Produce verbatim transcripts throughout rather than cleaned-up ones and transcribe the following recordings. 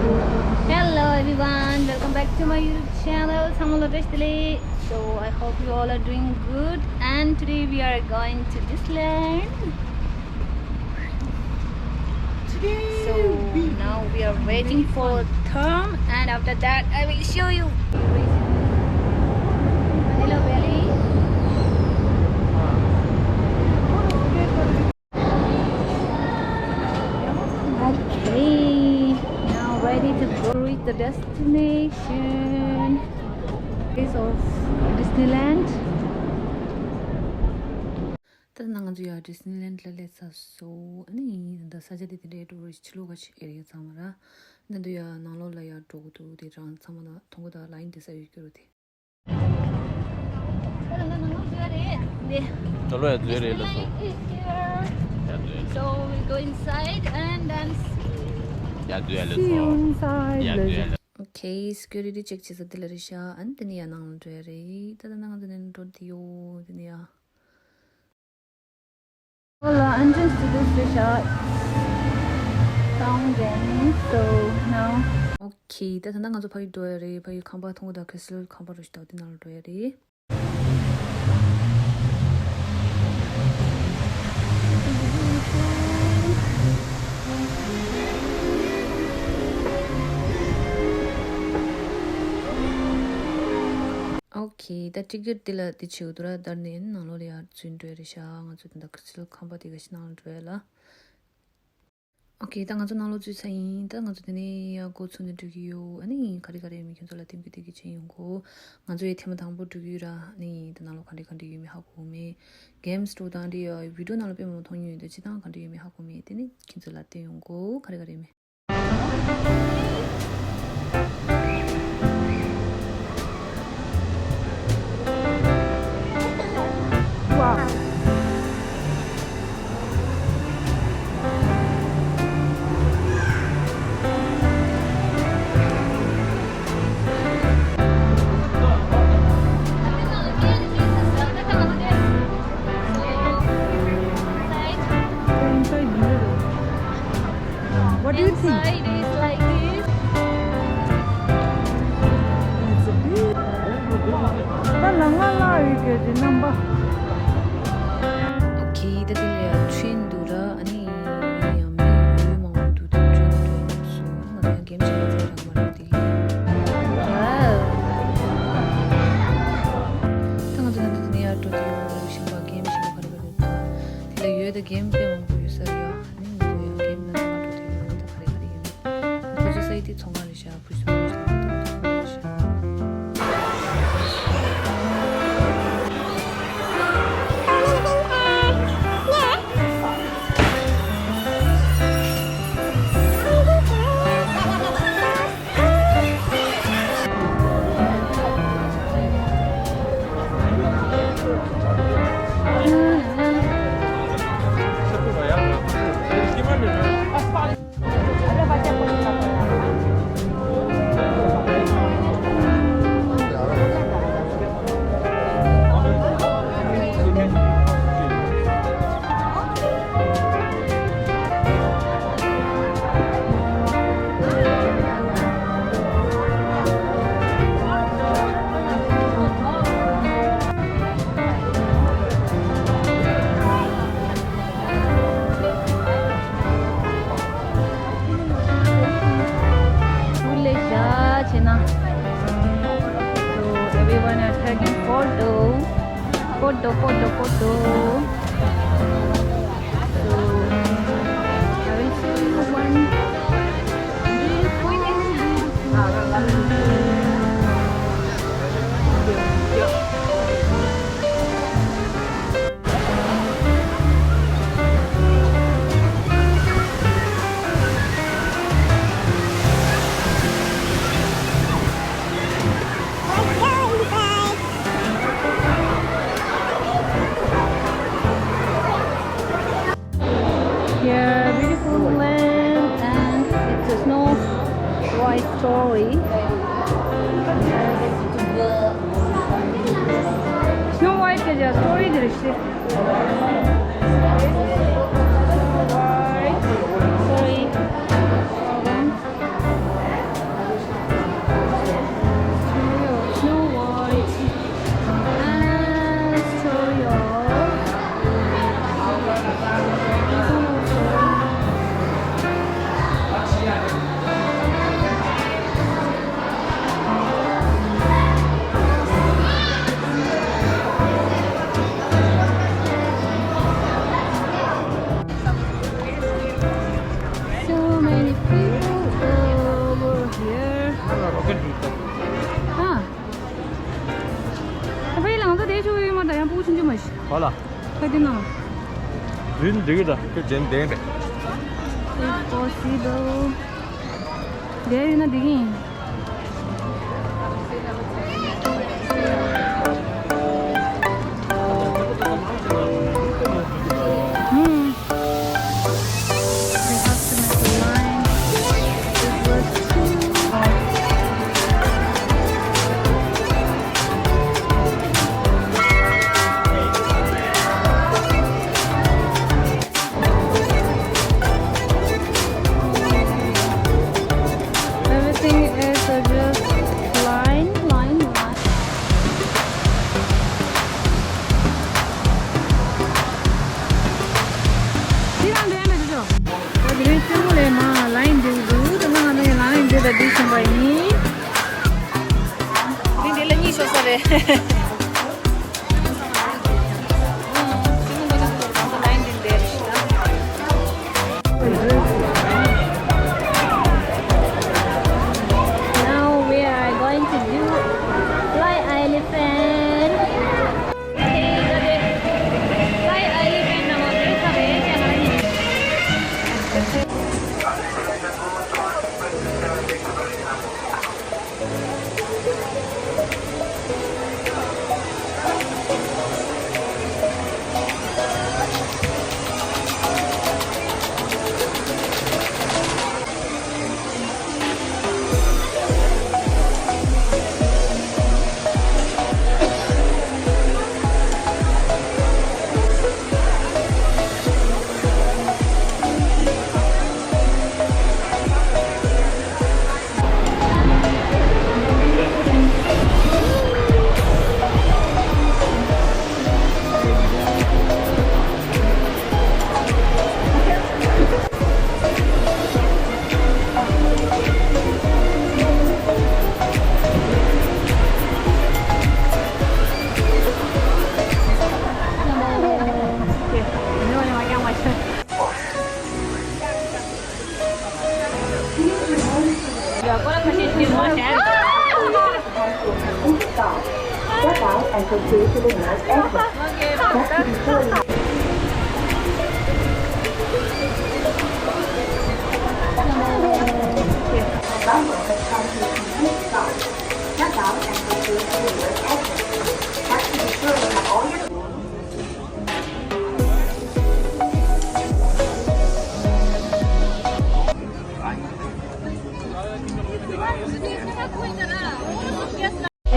Hello everyone, welcome back to my YouTube channel. ཚང་མ་ལ་བཀྲ་ཤིས་བདེ་ལེགས། So I hope you all are doing good, and today we are going to Disneyland. So now we are waiting for Tom, and after that I will show you. Hello, Belly. Okay, now ready to go reach the destination. Is of Disneyland. ད་ནང་ང་ཚོ་ཡ་Disneyland ལ་སླེབས་ཚར་སོང་། ཨ་ནི་ད་ས་ཆ་དེ་དེ་འདྲའི་འགྲོ་རེད། ཕྱི་ལོགས་ཀ་ཆེ་ཨེ་རི་ཡ་ཚང་མ་ར། ནང་དུ་ཡ་ནང་ལོགས་ལ་ཡ་འགྲོ་གི་འདུག་དེ་རང་ཚང་མ་ལ་མཐོང་གི་འདུག་ལ་ཡིན་དེ་ས་ཡོད་སྐྱོ་རུ་དེ། ད་ལོ་ཡ་འཛུལ་རེད་ལ་སོང་། So we'll go inside and then see you inside later. Okay, security check བྱེད་ས་དེ་ལ་རེད་ཤག་ཨ་ནི་དེ་ནས་ཡ་ནང་ལ་འགྲོ་ཡ་རེད། ད་ད་ནང་ང་ཚོ་ནས་འགྲོ་དེ་ཡོད་དེ་ནས་ཡ། Well, uh, entrance to this is a sound game, so now. Okay, ད་ད་ནང་ང་ཚོ་ཕ་གི་འགྲོ་ཡ་རེད། ཕ་གི་ཁང་པ་མཐོང་གི་འདུག Crystal ཁང་པ་རུ་ཞིག་འདུག་དེ་ནང་ལ་འགྲོ་ཡ་རེད། Okay, ད་ཊི་ཀེ་ཊི་འདི་ལ་འདི་བྱེད་དགོས་འདུག་ར། ད་ནི་ནང་ལོགས་ལ་ཡར་འཛུལ་འགྲོ་ཡ་རེད་ཤག་ང་ཚོ་དེ་འདྲ་Crystal ཁང་པ་དེ་ག་ཞིག་ནང་ལ་འགྲོ་ཡ་ལ། Okay, ད་ང་ཚོ་ནང་ལོགས་འཛུལ་ཚར་ཡིན། ད་ང་ཚོ་དེ་ནས་ཡར་འགོ་ཚུགས་ནས་འགྲོ་གི་ཡོད། ཨ་ནི་ག་རེ་ག་རེ་ཡོད་མེད་ཁྱོད་ཚོ་ལ་སྟོན་གི་སྟོན་གི་བྱས་ཡོང་གོ་ང་ཚོ་ཡི་ཐེངས་མ་དང་པོ་འགྲོ་གི་ཡོད་ར། ཨ་ནི་ད་ནང་ལོགས་ག་འདྲ་ག་འདྲ་ཡོད་མེད་ཧ་གོ་མེད། Games འགྲོ་སྟངས་འདི་ཡ་བི་ཌི་ཡོ་ནང་ལ་དཔེ་མང་པོ་མཐོང་མྱོང་ཡོད་དེ། སྤྱིར་བཏང་ག་འདྲ་ཡོད་མེད་ཧ་གོ་མེད། དེ་ནི་ཁྱོད་ཚོ་ལ་སྟོན་ཡོང་གོ་ག་རེ་ག་རེ་ཡོད་མེད། What do you think? Inside is like this. It's a big. ད་ལ་ང་ལ་ཡི་གེ་དེ་རྣམ་པ། Okay, ད་དེ་ལ་ཡ་ཆེན་འདུག་ར། ཨ་ནི་ཡང་མི་ཡོད་མང་པོ་འདུག་དེ་ཆེན་འདུག་སོང་། ང་ཡང་གེམ་ཆེན་པོ་ཚེ་རང་མ་རེད་དེ། Wow. ད་ང་ཚོ་ད་དེ་ནས་ཡར་འགྲོ་དུས་ཡོད་ཞིང་པ་གེམ་ཞིག་ག་རེ་ག་རེ་འདུག་དེ་ལ་ཡོད་ད་གེམ་དཔེ་མང་པོ་ཡོད་ས་རེད་ཡ། ཨ་ནི་ང་ཚོ་ཡང་གེམ་ནང་ལ་འགྲོ་དུས་ཡོད་ད་ག་རེ་ག་རེ་ཡོད། ཁོ་ཚོ་ས་ཡི་དེ་ཚོང་ཁང་རེད་ཤག་ཕུ་སུ་ཕུ་སུ་ཚོང་ཁང་རེད་ཤག So everyone are taking photo. Photo, photo, photo. So I will show you one beautiful, beautiful. Yeah, beautiful land and it's a Snow White story. Snow White is a story. White story. ཨ། ཕ་ཡི་ལང་ཚོ་དེ་ཆུ་ཡོད་མ་ད་ཡང་ཕྲུ་གུ་ཆུང་ཆུང་མ་ཤི། ཧོ་ལ། ཕ་དེ་ན། རིན་འདི་གི་ད། ཁྱོད་ཇན་དེ་རེད། If possible. དེ་ཡིན་ན་འདི་གི་ཡིན། ཧུམ། They have to make a line. It was too hot. Everything is, uh, just line, line, line. འདི་རང་འདྲ་མེད་དོ། ད་དེ་རིང་སེར་མོ་ལས་མ་ལ་ཡིན་འདུག་འདུག་ད་ང་ང་ལ་ཡིན་འདུག་ད་འདི་བྱུང་བ་ཡིན། འདི་འདི་ལ་གཉིས་ཤོག་ས་རེད། Now we are going to do fly elephant. Fly elephant.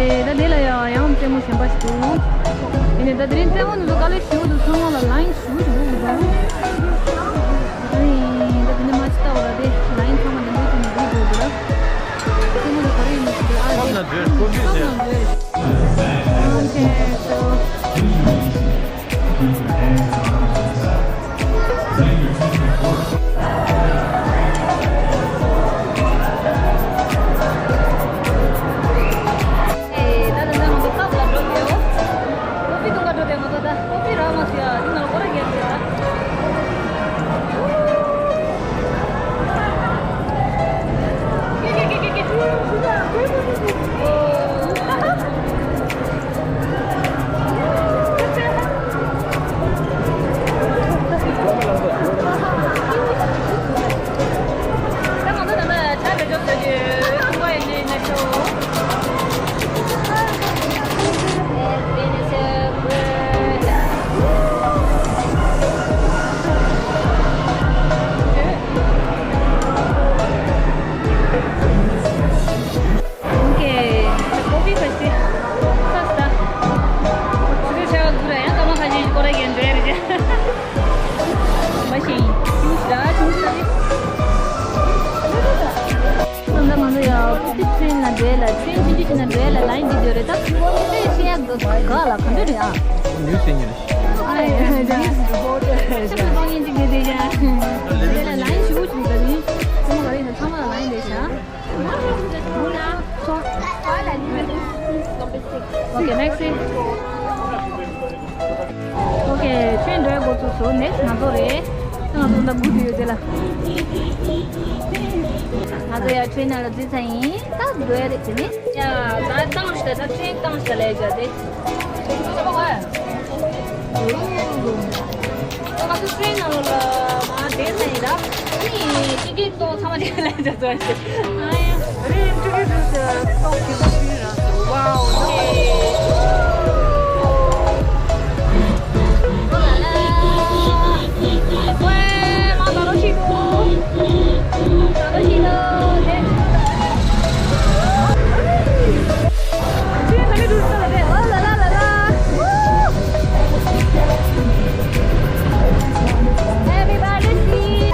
ཨེ། ད་དེ་ལ་ཡང་ཡང་རྩེད་མོ་གཞན་པ་ཞིག་འདུག་ཡིན་ནའི་ད་དེ་རིང་རྩེད་མོ་འདི་ཚོ་དཀའ་ལས་ཞེ་པོ་འདུག་ཚང་མ་ལ་ལ་ཡིན་ཞེ་པོ་ཞིག་འདུག་གི་འདུག་ཨ་ནི་ད་དེ་ནས་མ་ཅི་ལྟ་བ་ལ་དེ་ལ་ཡིན་ཚང་མ་འདི་འདྲ་ཞིག་འདུག་འདུག་གི་ར། རྩེད་མོ་འདི་ག་རེ་ཡིན་མི་ཤེས་གི་ཨ། ཁབ་ན་འདྲེ་ཀོ་ཕི་ཟེར། ཁབ་ན་འདྲེ། Okay, so Okay, the coffee first. First, uh, sugar shower gura ya, kama khaji kora gen dre rja. Machine. Juice da, juice da. ད་ང་ཚོ་ཡ་ཀོ་ཕི་ཊྲེན་ལ་འགྲོ་ཡ་ལ་ཊྲེན་ཆུང་ཆུང་ཞིག་ན་འགྲོ་ཡ་ལ་ལ་ཡིན་འདི་འདྲ་རེད་ད། ཁོ་ནི་ཤེས་ཡ་ག་ལ་ག་འདྲ་རེད་ཨ། ནིའུ་སི་ཡིན་རེད། ཨ་ཡ་ནིའུ་སི་རི་པོར་ཊར་རེད་ཤ་ཤ་ཏོང་ཡིན་གཅིག་དེ་དེ་ཡ། དེ་ལ་ལ་ཡིན་ཞུ་ཞུ་ད་ནི། ཚང་མ་ག་རེ་ཡིན་ན་ཚང་མ་ལ་ལ་ཡིན་རེད་ཤག Okay, next. Okay, ཁྱོད་འགྲོ་ཡ་འགོ་ཚུགས་སོང་། Next ང་ཚོ་རེད། ང་ཚོ་ད་སྒུག་བསྡད་ཡོད་དེ་ལ། ང་ཚོ་ཡར་ཊེན་ནང་ལ་འཛུལ་ཚར་ཡིན། ད་འགྲོ་ཡ་རེད་དེ་ནི། ཡ་ད་བཏང་ཤག་ད་ཊེན་བཏང་ཤག་ལས་བྱ་དེ། ང་ཚོ་ཊེན་ནང་ལ་མར་བསྡད་ཚར་ཡིན་ད། ཨ་ནི་ཊི་ཀེ་ཊི་ཏོག་ཚང་མ་དེ་ལ་འཇགས་ཚར་ཤག་ཨ་ཡ། རེད། ཊི་ཀེ་ཊི་ཏོག་གི་མ་ཤི་ར། Wow, no. Everybody see.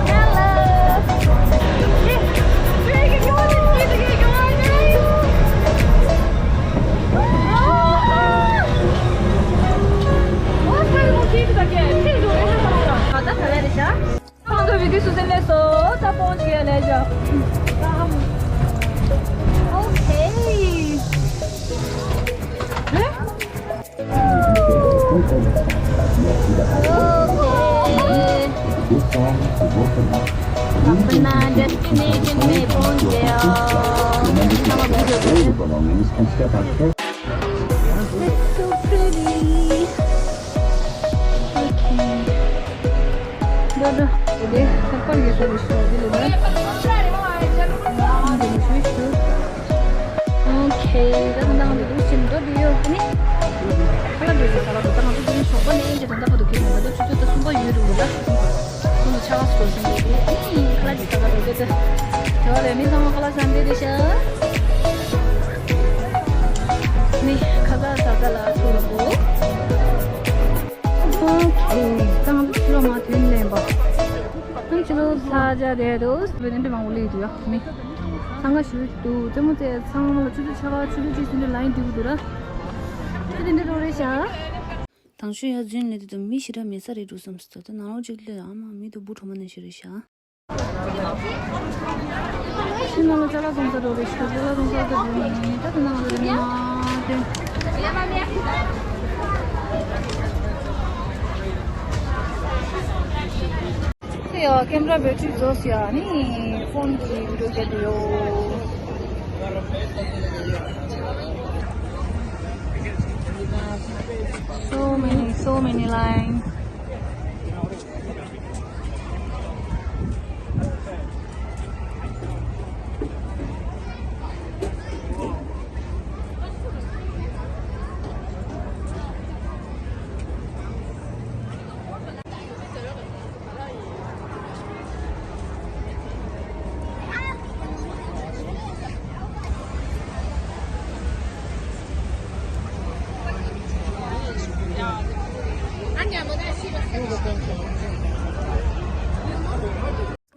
Hello. Okay. Okay. अपना डेस्टिनेशन पे पहुंच गया। It's so pretty. Okay. འདི་འདི་ལས་ཁ་པར་ཡོད་པ་རེད་ཤག་འདི་ལས་ན། འདི་ལས་ཤུ་ཤུ། ཨོ་ཁེ། ད་ནང་འདི་འདུག་ཕྱིན་འགྲོ་འདི་ཡོད་ནི། ཁ་ལག་འདི་ཟ་ལ་འདུག་ད་ང་ཚོ་འདི་ནི་ཞོགས་པ་ནས་ཨེ་འདྲ་ད་ལྟ་བར་དུ་ཁེལ་མེད། ད་ཆུ་ཚོད་ད་གསུམ་པ་ཡོད་འདུག་ལ། ཁོང་ཚོ་ཆ་ག་སོ་ཟིན་གྱི་འདུག་ཨེ་ཁ་ལག་འདི་ཟ་ག་འགྲོ་འདི་ད། དེ་བ་རེད། མི་ཚང་མ་ཁ་ལག་ཟ་འདི་རེད་ཤག་ནི་ཁ་ལག་ཟ་ག་ལ་ཐུག་ལ་འདུག་ཨོ་ཁེ། ད་ང་ཚོ་ཕྱི་ལོགས་མར་ཐོན་ལེན་པ། ཨ་ཕྱི་ལོགས་ས་ཆ་དེ་དུ་བེ་ནེ་འདྲ་མང་པོ་སླེབས་འདུག་ཡ། མི་འཚང་ཁ་ཞུ་འདུག་རྩེད་མོ་རྩེ་ཚང་མ་ལ་ཆུ་ཚོད་ཆ་ག་ཆུ་ཚོད་གཅིག་ཟིན་དུས་ལ་ཡིན་འགྲིག་གི་འདུག་ར། ཆུ་དེ་འདྲ་འགྲོ་རེད་ཤག་དང་ཤོས་ཡ་རྫུན་ལས་དུས་དུ་མི་ཞེ་དྲག་མེད་ས་རེད་འགྲོ་བསམ་སོང་། ད་ནང་ལོགས་གཅིག་སླེབས་ཨ་མ་མི་དུ་བུ་ཁྲོ་མ་ནང་ཞིག་རེད་ཤག་ཕྱི་ནང་ལ་ཅ་ལག་བཙོང་ས་འགྲོ་རེད་ཤག་ཅ་ལག་བཙོང་ས་འགྲོ་རེད། ད་དེ་ནང་ལ་རེད་མ་དེ། ཡ་ཀེམ་ར་བེ་ཊི་རི་རྫོགས་ཡ་ནི་ཕོན་གྱི་བི་ཌིའོ་བརྒྱབ་ཡོད། So many, so many lines.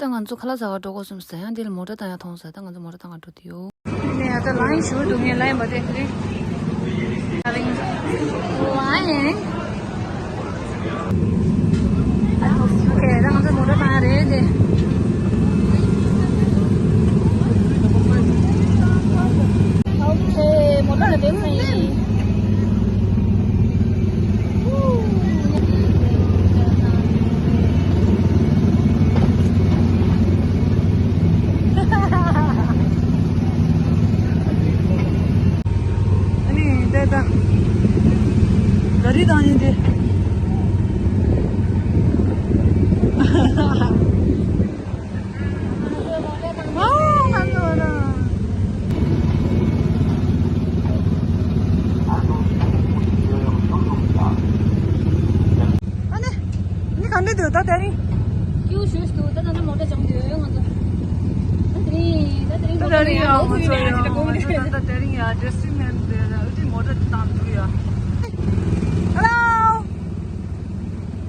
ད་ང་ཚོ་ཁ་ལག་ཟ་བར་འགྲོ་དགོས་བསམ་ཟེར་ཡང་འདི་ལ་མོ་ཊ་བཏང་ཡ་མཐོང་ཟེར། ད་ང་ཚོ་མོ་ཊ་བཏང་ག་འགྲོ་དུ་ཡོད། ནས་ཡ་ད་ལ་ཡིན་ཞུ་འདུག་ངས་ལ་ཡིན་པ་དེ་རེད། ལ་ཡིན། ལ་ཡིན། ཨོ་ཁེ། ད་ང་ཚོ་མོ་ཊ་བཏང་ཡ་རེད་དེ། ཨོ་ཁེ། མོ་ཊ་ལ་བསྡད་ས་ཡིན། ཨ་ནི་ད་ད། ག་རེ་བཏང་ཡིན་དེ། ཨོ། ང་ཚོ་ར། ཨ་ནི། ཨ་ནི་ག་འདྲ་འདུག་ད་དེ་རིང་། སྐྱིད་པོ་ཞེ་པོ་ཞིག་འདུག་ད་ད་ནི་མོ་ཊ་སྦྱངས་འདུག་ང་ཚོ། ད་དེ་རིང་། ད་དེ་རིང་ད་དེ་རིང་ཡ་ང་ཚོ་ཡ་ང་ཚོ་ད་ད་དེ་རིང་ཡ་ཌི་སི་ཊི་རིག་མན་དེ་ལ་ཨུ་ཏི་མོ་ཊ་བཏང་འདུག་ཡ། Hello.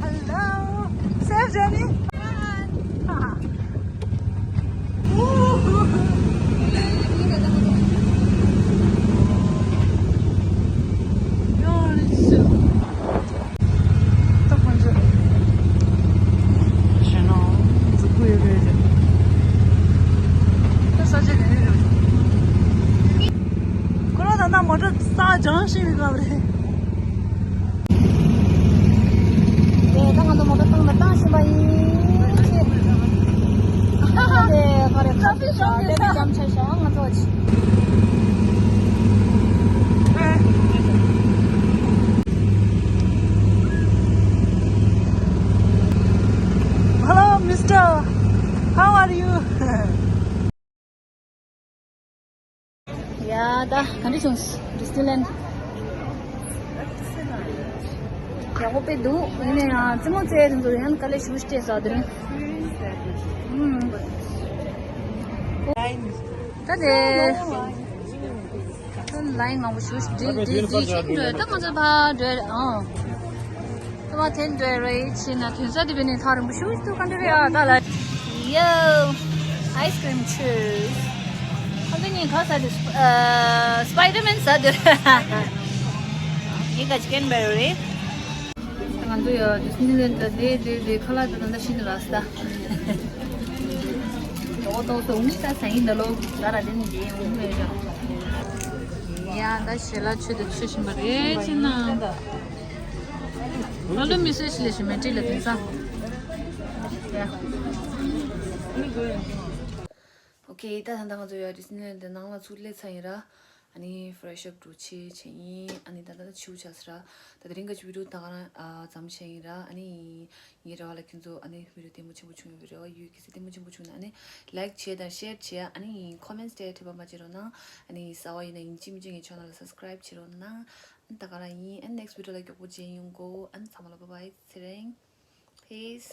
Hello. Safe journey. ད་ཁོང་ཚོ་གཞན་ནང་འཛུགས་དགོས་ཡོད་རེད། ད་ས་ཆ་དེ་ནས་རེད། ཁོ་རང་ད་ལྟ་མོ་ཊ་ས་སྦྱངས་ཤེས་པའི་སྐབས་རེད། ཁ་ཕྱིར་བཞག་དེ་ད་ལམ་ཆ་བཞག་ང་ཚོ་ཅི། Hello, mister. How are you? ཡ་ད་ག་འདྲ་བྱུང་། Disneyland ཡག་པོ་དཔེ་འདུག་ཡིན་ནའི་ཡང་རྩེད་མོ་རྩེ་དེ་ཚོ་ཡང་དཀའ་ལས་ཞེ་པོ་ཅིག་སྤྲད་སོང་དེ་རིང་། ཨུམ། ད་དེ། ད་ལའིན་མང་པོ་ཞེ་པོ་ཅིག་འགྲིག་འགྲིག་འགྲིག་ཤིང་འགྲོ་ད་ང་ཚོ་ཕར་འགྲོ་ཨང་། ད་མ་ཐེན་འགྲོ་རེད་ཕྱིན་ན་དོན་ས་དེ་བས་ནས་ཐག་རིང་པོ་ཞེ་པོ་ཅིག་འདུག་ག་འདྲ་རེད་ཨ་ད་ལ། Yo, ice cream cheers. ཁོང་ཚོ་གཉིས་ག་ཟ་འདོད། ཨ། Spider-Man ཟ་འདོད། ངས་ག་ཅི་ཀེན་བེ་རི་རེད། ང་ཚོ་ཡ་Disneyland ལ་བསྡད་བསྡད་བསྡད་ཁ་ལག་དེ་ད་ལྟ་ཤི་ནས་རག་སྟེ། ཏོག་ཏོག་ཏོག་ངས་ད་ཟ་ཡིན་ད་ལོ་ཟ་ར་དེ་ནི་རྗེས་འོང་མེད་ར། ཡ་ད་ཞལ་ལག་མཆོད་དུ་མཆོད་བཞིན་པ་རེད་ཅེ་ན། ང་ལོ་མི་སེ་ཤི་ལས་ཤི་མེ་ཏྲི་ལ་དེང་སང་། ཡ། ཨོ་ཁེ། ད་ད་ལྟ་ང་ཚོ་ཡ་Disneyland ནང་ལ་ཚུར་སླེབས་ཚར་ཡིན་ར། ཨ་ནི་fresh up འགྲོ་ཆེད་བྱས་ཡིན། ཨ་ནི་ད་ལྟ་ཕྱི་པོ་ཆགས་སོང་ར། ད་དེ་རིང་གི་video ད་ག་རང་ཨ་ཙམ་བྱས་ཡིན་ར། ཨ་ནི་ངའི་རེ་བ་ལ་ཁྱེད་ཚོ་ཨ་ནི་video བདེ་མོ་ཆེན་པོ་བྱུང་ཡོད་པའི་རེ་བ་ཡོད། གལ་སྲིད་བདེ་མོ་ཆེན་པོ་བྱུང་ན་ཨ་ནི་like བྱས་དང་share བྱས། ཨ་ནི་comments དེ་འཐད་པ་མ་བྱེད་རོགས་གནང་། ཨ་ནི་གསར་པ་ཡིན་ན་ཡིན་གཅིག་མིན་གཅིག་ངའི་channel ལ་subscribe བྱེད་རོགས་གནང་། ཨ་ནི་ད་ག་རང་ཡིན། ཨ་ནི་next video ལ་མགྱོགས་པོ་མཇལ་ཡོང་གོ་ཨ་ནི་ཚང་མ་ལ་bye bye ཚེ་རིང་། Peace.